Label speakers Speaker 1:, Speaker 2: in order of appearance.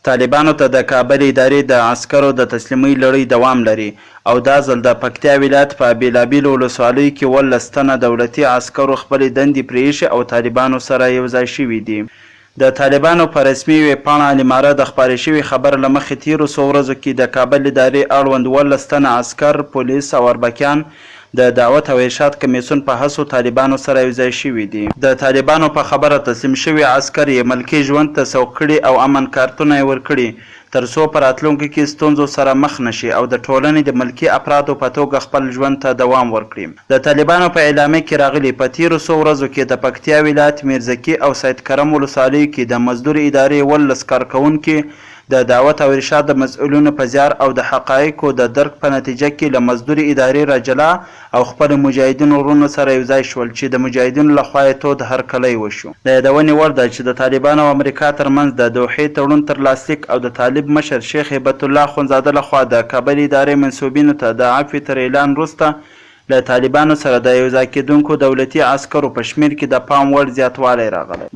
Speaker 1: طالبانو ته د کابل ادارې د عسکرو د تسلیمۍ لړۍ دوام لري او دا ځل د پکتیا ولایت په بېلابېلو ولسوالیو کې 17 تنه دولتي عسکرو خپلې دندې پرې ایښي او طالبانو سره یوځای شوي دي. د طالبانو په رسمي ویبپاڼه الاماره د خپارې شوي خبر له مخې تېرو څو ورځو کې د کابل ادارې اړوند 17 تنه عسکر، پولیس او اربکیان د دعوت او ارشاد کمېسیون په هڅو طالبانو سره یوځای شوي دي. د طالبانو په خبره تسلیم شوي عسکر یې ملکي ژوند ته سوق کړي او امن کارتونه یې ورکړي تر څو په راتلونکي کې ستونزو سره مخ نه شي او د ټولنې د ملکي افرادو په توګه خپل ژوند ته دوام ورکړي. د طالبانو په اعلامیه کې راغلي، په تېرو څو ورځو کې د پکتیا ولایت میرزکي او سید کرم ولسوالیو کې د مزدور ادارې 17 کارکوونکي د دعوت او ارشاد د مسؤلینو په زیار او د حقایقو د درک په نتیجه کې له مزدورې ادارې را جلا او خپلو مجاهدینو وروڼو سره یوځای شول چې د مجاهدینو له خوا یې تود هرکلی وشو. د یادونې وړ ده چې د طالبانو او امریکا ترمنځ د دوحې تړون تر لاسلیک او د طالب مشر شیخ هبت الله اخندزاده له خوا د کابل ادارې منسوبینو ته د عفوې تر اعلان وروسته له طالبانو سره د یوځای کېدونکو دولتي عسکرو په شمېر کې د پام وړ زیاتوالی راغلی.